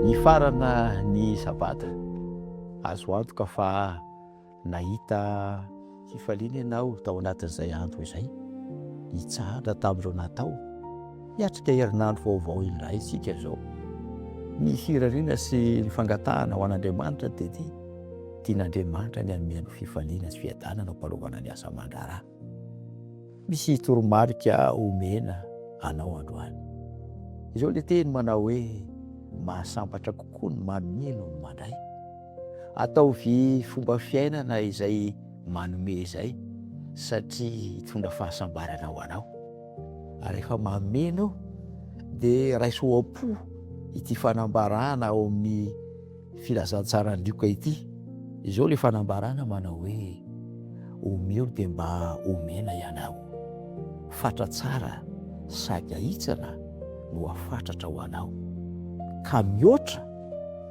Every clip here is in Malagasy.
Nifarana ny sabata. Azo antoka fa nahita fifaliana ianao tao anatin'izay andro izay. Nitsahatra tamin'ireo natao. Hiatrika herinandro vaovao indray isika izao. Ny firariana sy ny fangatahana ho an'Andriamanitra dia ity, tian'Andriamanitra ny hanome anao fifaliana sy fiadanana ho am-panaovana ny asa aman-draharaha. Misy toromarika omena anao androany. Izao ilay teny manao hoe, Mahasambatra kokoa ny manome noho ny mandray. Ataovy fomba fiainana izay manome izay satria hitondra fahasambarana ho anao. Ary rehefa manome ianao dia raiso ao am-po ity fanambarana ao amin'ny Filazantsaran'i Lioka ity. Izao ilay fanambarana manao hoe, Omeo dia mba omena ianao. Fatra tsara sady ahitsana no afatratra ho anao, ka mihoatra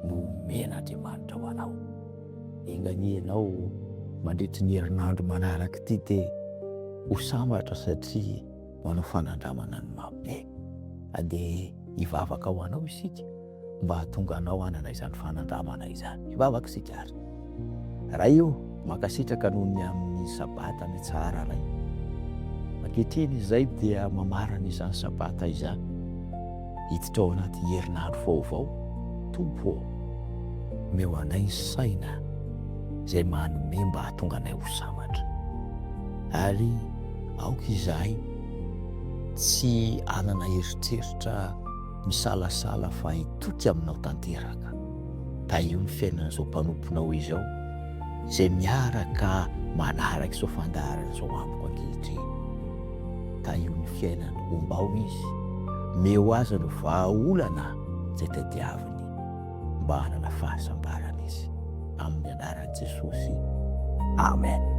no omen'Andriamanitra ho anao. Enga anie ianao mandritry ny herinandro manaraka ity dia ho sambatra satria manao fanandramana ny mampme. Andeha hivavaka ho anao isika. mba hahatonga anao hanana izany fanandramana izany. Hivavaka isika ary. Ray o, mankasitraka noho ny amin'ny Sabata nitsaharanay. Ankehitriny izay dia mamarana izany Sabata izany. Hiditra ao anaty herinandro vaovao, Tompo ô, omeo anay ny saina izay manome mba hahatonga anay ho sambatra. Ary aoka izahay tsy hanana eritreritra Misalasala fa hitoky aminao tanteraka. Tahio ny fiainan'izao mpanomponao izao, izay miaraka manaraka izao fandaharana izao amiko ankehitriny. Tahio ny fiainany, ombao izy, meo azy ny vahaolana izay tadiaviny mba hanana fahasambarana izy. Amin'ny anaran'i Jesosy. Amen.